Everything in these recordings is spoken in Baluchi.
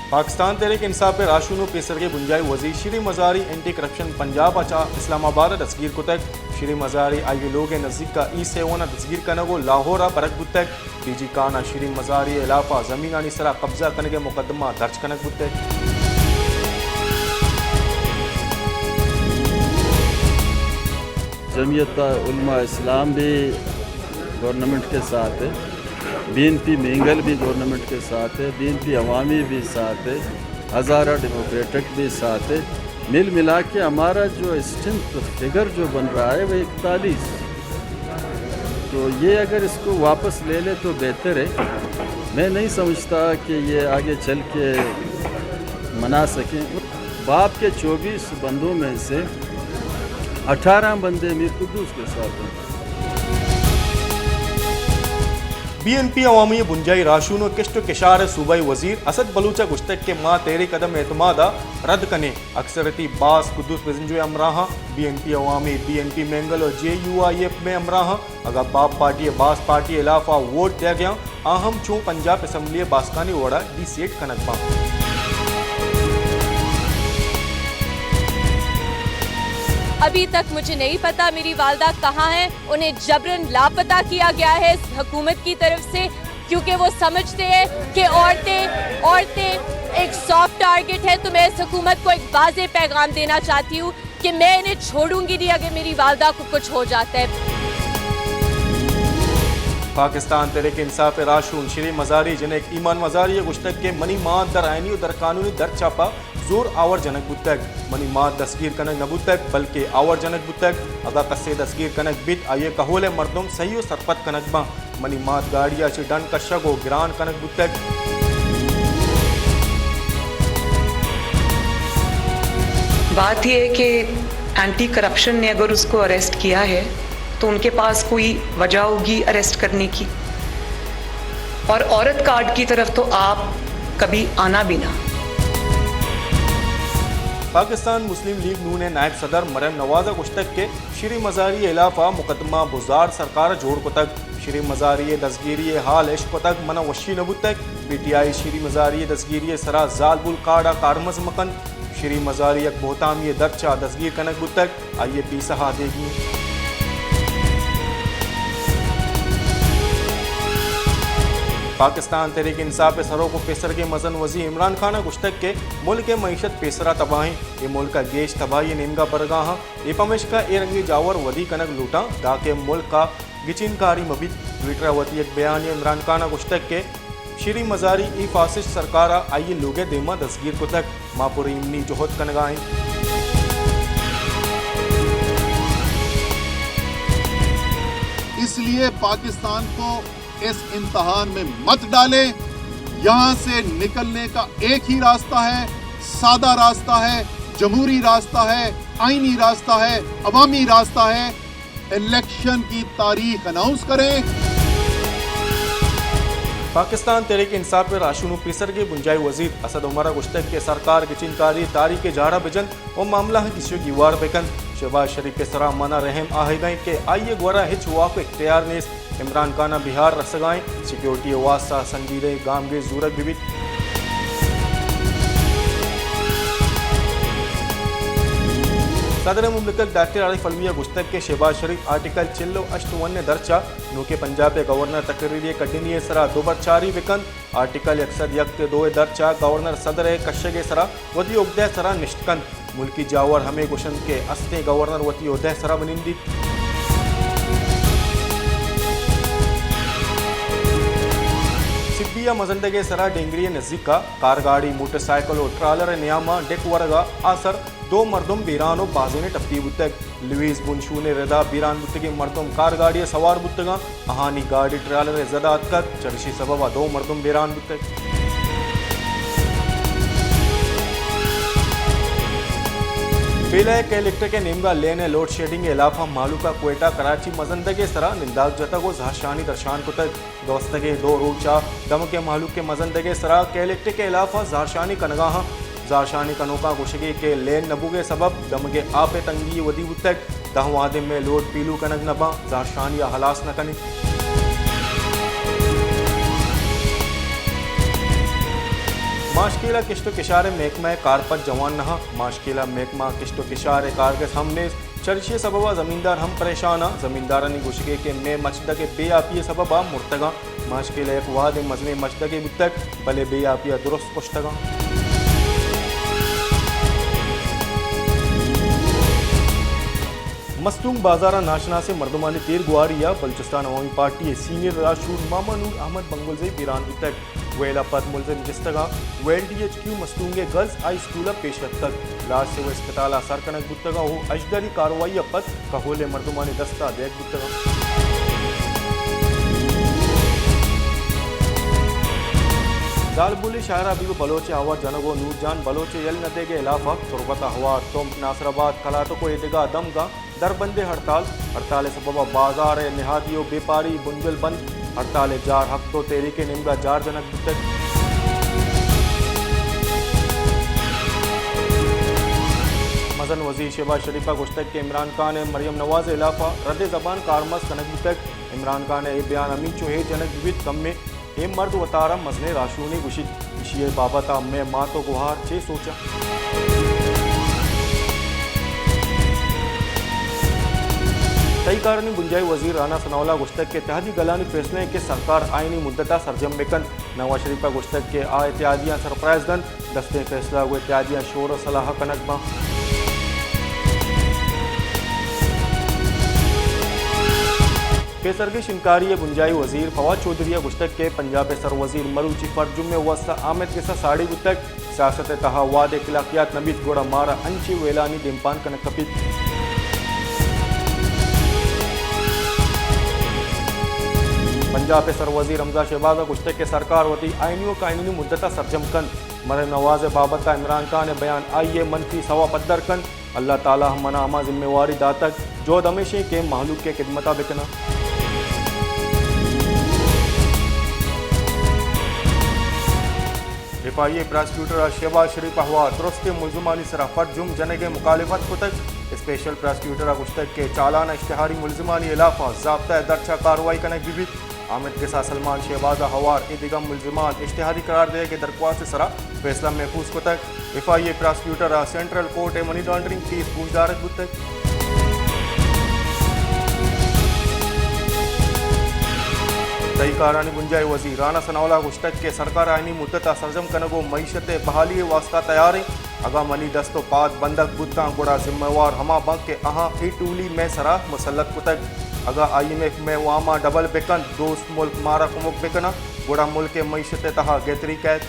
پاکستان تحریک انصاف ءِ راہشون ءُ پیسرگیں بنجاہی وزیر شیریں مزاری اینٹی کرپشن پنجاب ءَ چہ اسلام آباد ءَ دستگیر کتگ۔ شیریں مزاری آئی ءِ لوگ ءِ نزیک ءَ ای سیون ءَ دستگیر کنگ ءُ لاہور ءَ برگ بوتگ۔ ڈی جی کان ءَ شیریں مزاری ءِ ہلاف ءَ زمینانی سرا قبضہ کنگ ءِ مقدمہ درج کنگ بوتگ۔ جمعیت علماء اسلام بھی گورنمنٹ کے ساتھ ہے، بی این پی مینگل بھی گورنمنٹ کے ساتھ ہے، بی این پی عوامی بھی ساتھ ہے، ہزارہ ڈیموکریٹک بھی ساتھ ہے۔ مل ملا کے ہمارا جو اسٹرینتھ فگر جو بن رہا ہے وہ اکتالیس۔ تو یہ اگر اس کو واپس لے لے تو بہتر ہے۔ میں نہیں سمجھتا کہ یہ آگے چل کے منا سکیں۔ باب کے چوبیس بندوں میں سے اٹھارہ بندے میر قدوس کے ساتھ ہیں۔ بی این پی عوامی بنجاہی راہشون ءُ کشت ءُ کشار ءِ صوبائی وزیر اسد بلوچ ءَ گوشتگ کہ ما تحریک عدم اعتماد ءَ رد کنیں۔ اکثریتی باز قدوس بزنجو ءِ ہمراہاں، بی این پی عوامی، بی این پی مینگل ءُ جے یو آئی ایف ءِ ہمراہاں۔ اگاں باب پارٹی ءِ باز پارٹی ءِ ہلاف ءَ ووٹ دیگ ءَ آں، آ ہم چوں پنجاب اسمبلی ءِ باسکانی وڑ ءَ ڈی سیٹ کنگ باں۔ ابھی تک مجھے نہیں پتا میری والدہ کہاں ہے، انہیں جبراً لاپتہ کیا گیا ہے حکومت کی طرف سے، کیونکہ وہ سمجھتے ہیں کہ عورتیں، عورتیں ایک سافٹ ٹارگٹ ہے۔ تو میں اس حکومت کو ایک واضح پیغام دینا چاہتی ہوں کہ میں انہیں چھوڑوں گی نہیں اگر میری والدہ کو کچھ ہو جاتا ہے۔ پاکستان تحریک انصاف ءِ راہشون شیریں مزاری جنک ایمان مزاری ءَ گوشتگ کہ منی مات در آئینی ءُ در قانونی درچ ءَ پہ زور آور جنگ بوتگ۔ منی مات دستگیر کنگ نہ بوتگ، بلکہ آور جنگ بوتگ۔ اگاں کسے دستگیر کنگ بیت، آئی ءِ کہول ءِ مردم سہی ءُ سرپد کنگ باں۔ منی مات گاڑی ءَ چہ ڈن کشگ ءُ گران کنگ بوتگ۔ بات یہ ہے کہ اینٹی کرپشن نے اگر اس کو اریسٹ کیا ہے تو ان کے پاس کوئی وجہ ہوگی اریسٹ کرنے کی، اور عورت کارڈ کی طرف تو آپ کبھی آنا بھی نہ۔ پاکستان مسلم لیگ نون ءِ نائب صدر مریم نواز ءَ گوشتگ کہ شیریں مزاری ءِ ہلاف ءَ مقدمہ بزدار سرکار ءَ جوڑ کتگ۔ شیریں مزاری ءِ دزگیری ءِ حال اشکتگ، من ءَ وشی نہ بوتگ۔ پی ٹی آئی شیریں مزاری ءِ دزگیری ءِ سرا زالبول کارڈ ءَ کارمرز مہ کنت۔ شیریں مزاری یک بہتامی ءِ درچ ءَ دزگیر کنگ بوتگ، آئی ءِ پیسہ ءَ دیگی انت۔ پاکستان تحریک انصاف ءِ سروک ءُ پیسرگیں مزن وزیر عمران خان ءَ گوشتگ کہ ملک ءِ معیشت پیسرا تباہ انت، اے ملک ءَ گیش تباہی ءِ نیمگ ءَ برگ ءَ آں۔ اے پمیشکا اے رنگیں جاور ودی کنگ لوٹاں، دانکہ ملک ءَ گچین کاری مہ بیت۔ ٹویٹر ءَ وتی یک بیانے ءَ عمران خان ءَ گوشتگ کہ شیریں مزاری ءِ فاسسٹ سرکار ءَ آئی ءِ لوگ ءِ دیما دزگیر کتگ، ما پر ایمنی جہد کنگ ءَ ایں۔ اس لیے پاکستان کو اس امتحان میں مت ڈالیں۔ یہاں سے نکلنے کا ایک ہی راستہ ہے، سادہ راستہ ہے، جمہوری راستہ ہے، آئینی راستہ ہے، عوامی راستہ ہے۔ الیکشن کی تاریخ اناؤنس کریں۔ پاکستان تحریک انصاف ءِ راہشون ءُ پیسرگیں بنجاہی وزیر اسد عمر ءَ گوشتگ کہ سرکار گچین کاری ءِ تاریخ ءِ جاڑہ بجنت ءُ معاملہ ءَ گیش ءُ گیوار بکنت۔ شہباز شریف ءِ سرا من ءَ رحم آہگ ءَ انت کہ آئی ءِ گورا ہچ واک ءُ اختیار نیست۔ عمران خان ءَ بہار رسگ ءَ انت، سیکورٹی ءِ واستہ سنجیدہ گامگیج زورگ بہ بیت۔ صدر مملکت ڈاکٹر عارف علوی ءَ گوشتگ کہ شہباز شریف آرٹیکل چل ءُ ہشت ون ءِ درچ ءَ نوکیں پنجاب ءِ گورنر تقرری ءِ کڈنی ءِ سرا دوبر چاری بکنت۔ آرٹیکل یک سد یک ءُ دو ءِ درچ ءَ گورنر صدر ءِ کشگ ءِ سرا وتی عہدہ ءِ سرا نشت کنت۔ ملکی جاور ہمے گوشنت کہ استیں گورنر وتی عہدہ ءِ سرا بنندیت۔ سبی ءَ مزنڈگ ءِ سرا ڈینگری ءِ نزیک ءَ کارگاڑی، موٹر سائیکل ءُ ٹرالر ءِ نیام ءَ ڈیک ورگ ءَ آسر دو مردم بیران ءُ بازینے ٹپی بوتگ۔ لوئیس بنشون ءِ ردا بیران بوتگیں مردم کارگاڑی ءَ سوار بوتگاں، آہانی گاڑی ٹرالر ءِ زد ءَ اتکگ، چریشی سبب ءَ دو مردم بیران بوتگ۔ بیلہ ءِ کے الیکٹرک ءِ نیمگ ءَ لین ءِ لوڈ شیڈنگ ءِ ہلاپ ءَ مہلوک ءَ کوئٹہ کراچی مزندگ ءِ سرا ننداگ جتگ ءُ زہرشانی درشان کتگ۔ گوستگیں دو روچ ءَ دمگ ءِ مہلوک ءِ مزندگ ءِ سرا کے الیکٹرک ءِ ہلاپ ءَ زہرشانی کنگ ءَ آں۔ زہرشانی کنوکاں گوشگ ءَ کہ لین نہ بوگ ءِ سبب دمگ ءِ آپ ءِ تنگی ودی بوتگ، داں وہدے مئے لوڈ پیلو کنگ نہ باں، زہرشانی ءَ ہلاس نہ کنیں۔ ما ماشکیلا کشت و کشار ء محکمہ ء کارپد جوان نہ انت۔ ماشکیلا محکمہ کشت و کشار ء کارگس ہم نیست۔ چرشی ء سبب ء زمیندار ہم پریشان انت۔ زمیندارانی گوشگ ء کہ مئے مچدگ ء بے آپی ء سبب ء مرتگ انت۔ ماشکیلا یک وہدے مزنیں مچدگے بوتگ، بلے بے آپی ء درست کشتگ انت۔ مستونگ بازار ء ناشناسیں مردمانی تیر گواری ء بلوچستان عوامی پارٹی ء سینئر راہشون ماما نور احمد بنگلزئی بیران بوتگ۔ ویل ء پد ملزم جستگ ء ویل ڈی ایچ کیو مستونگ ء گرلز ہائی اسکول ء پیش اتکگ۔ لاش سول اسپتال ء سر کنگ بوتگ ء ہژداری کاروائی ء پد کہول ء مردمانی دست ء دیگ بوتگ انت۔ زالبولی شاعر حبیب بلوچ ء آوار جنگ ء نور جان بلوچ ء یل نہ دیگ ء ہلاف ء تربت ء ہوار، تمپ، ناصر آباد، کلاتک ء ایدگہ دمگاں دربندیں ہڑتال۔ ہڑتال ء سبب ء بازار ء نہادی ء بیپاری بنجل بند۔ ہڑتال ء جار حق دو تحریک ء نیمگ ء جار جنگ بوتگ۔ مزن وزیر شہباز شریف ء گوشتگ کہ عمران خان ء مریم نواز ء ہلاف ء رد زبان کارمرز کنگ بوتگ۔ عمران خان ء اے بیان ہمینچو ہیر جنگ بہ بیت کمے اے مرد وتارا مزنیں راہشونے گوشیت۔ ایشی ء بابت ء مئے مات ء گوہار چے سوچ انت؟ تہی کارانی بنجاہی وزیر رانا ثناء اللہ ء گوشتگ کہ اتحادی گلانی فیصلہ انت کہ سرکار آئینی مدت ء سرجم بہ کنت۔ نواز شریف ء گوشتگ کہ آ اتحادیاں سرپرائز دنت۔ دستیں فیصلہ گوں اتحادیاں شور ء صلاح کنگ باں۔ پیسرگی شنگکاری ء بنجاہی وزیر فواد چوہدری ء گوشتگ کہ پنجاب ء سر وزیر مروچی فرد جمعہ ء واستہ آمد گس ء ساڑی بوتگ، سیاست ء تہا وہدے اخلاقیات نہ بیت گڑا مارا انچیں ویلانی دیمپان کنگ کپیت۔ پنجاب ء سر وزیر حمزہ شہباز ء گوشتگ کہ سرکار وتی آئینی و قانونی مدت ء سرجم کنت۔ مریم نواز ء بابت ء عمران خان ء بیان آئی ء منفی سوب ء پدر کنت۔ اللہ تعالی ء منا ہما ذمہ واری داتگ، جہد ہمیش انت کہ مہلوک ء خدمت ء بہ کناں۔ ایف آئی اے پراسیکیوٹر ء شہباز شریف ء ہوار درستیں ملزمانی سرا فرد جرم جنگ ء مخالفت کتگ۔ اسپیشل پراسیکیوٹر ء گوشتگ کہ چالان ء اشتہاری ملزمانی ہلاف ء ضابطہ ء درچ ء کاروائی کنگ بہ بیت۔ آمد گس ء سلمان شہباز ء ہوار اے دگہ ملزمان اشتہاری قرار دئیگ ء درخواست ء سرا فیصلہ محفوظ کتگ۔ ایف آئی اے پراسیکیوٹر ء سینٹرل کورٹ ء منی لانڈرنگ کیس گوشدارگ بوتگ۔ تہی کارانی بنجاہی وزیر رانا ثناء اللہ ء گوشتگ کہ سرکار آئینی مدت ء سرجم کنگ ء معیشت ء بحالی ء واستہ تیار انت۔ اگاں منی دست ء پاد بندگ بوتاں گڑا ذمہ وار ہما باں کہ آہاں اے ٹولی مئے سرا مسلط کتگ۔ اگاں آئی ایم ایف مئے واماں ڈبل بہ کنت، دوست ملک مارا کمک بہ کناں، گڑا ملک ء معیشت ء تہا گہتری کئیت۔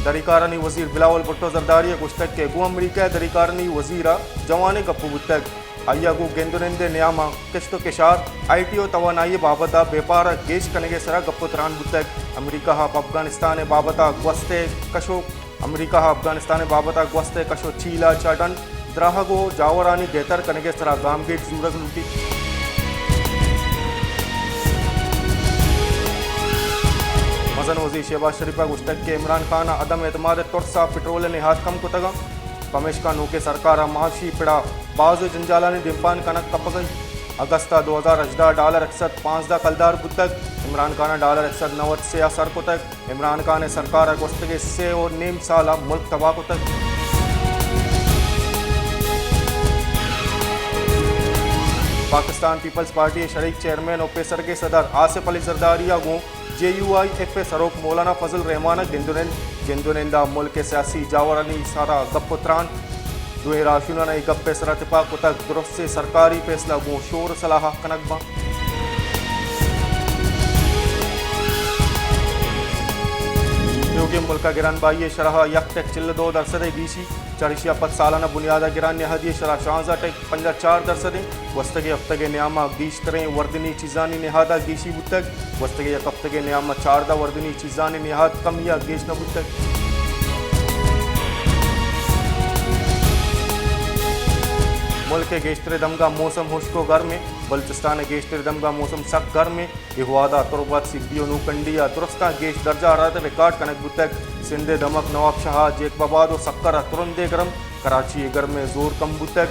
دریکارانی وزیر بلاول بھٹو زرداری ء گوشتگ کہ گوں امریکہ ء دریکارانی وزیر ء جوانیں گپ بوتگ۔ آئی ء گوں گند ء نند ء نیام ء کشت ء کشار، آئی ٹی ء توانائی ء بابت ء بیپار ء گیش کنگ ء سرا گپ ء تران بوتگ۔ امریکہ ء پہ افغانستان ء بابت ء گوست ء کشوک، امریکہ ء افغانستان ء بابت ء گوست ء کش ء چیل ء چہ ڈن دراہگ ء جاورانی گہتر کنگ ء سرا گامگیج زورگ لوٹیت۔ مزن وزیر شہباز شریف ء گوشتگ کہ عمران خان ء عدم اعتماد ء ترس ء پٹرول ء نہاد کم کتگ انت، پمیشکا نوکیں سرکار ء معاشی پڑ ء باز جنجالانی دیمپان کنگ کپگ ء انت۔ اگست ء دو ہزار ہژدہ ء ڈالر یک سد پانزدہ کلدار بوتگ، عمران خان ء ڈالر یک سد نود سے ء سر کتگ۔ عمران خان ء سرکار ء گوستگیں سے ء نیم سال ء ملک تباہ کتگ۔ پاکستان پیپلز پارٹی ء شریک چیئرمین ء پیسرگیں صدر آصف علی زرداری ء گوں جے یو آئی ایف ء سروک مولانا فضل الرحمان ء گند ء نند، گند ء نند ء ملک ء سیاسی جاورانی سرا گپ ء تران۔ دوئیں راہشوناناں اے گپ ء سرا تپاک کتگ درستیں سرکاری فیصلہ گوں شور ء صلاح کنگ باں۔ ایوک ء ملک ء گران بہائی ء شرح ء یک ٹک چل ء دو درسد ء گیشی، چریشی ء پد سالانہ بنیاد ء گران نہادی ء شرح شانزدہ ٹک پنجاہ چار درسد انت۔ گوستگیں ہفتگ ء نیام ء گیشتریں وردنی چیزانی نہاد ء گیشی بوتگ۔ گوستگیں یک ہفتگ ء نیام ء چاردہ وردنی چیزانی نہاد کمی ء گیش نہ بوتگ۔ ملک ء گیشتریں دمگاں موسم ہشک ء گرم انت۔ بلوچستان ء گیشتریں دمگاں موسم سک گرم انت۔ اے وہد ء تربت، سبی ء نوکنڈی ء درستاں گیش درجہ حرارت ریکارڈ کنگ بوتگ۔ سندھ ء دمگ نوابشاہ ء جیکب آباد ء سکر ء ترندیں گرم۔ کراچی ء گرم ء زور کم بوتگ۔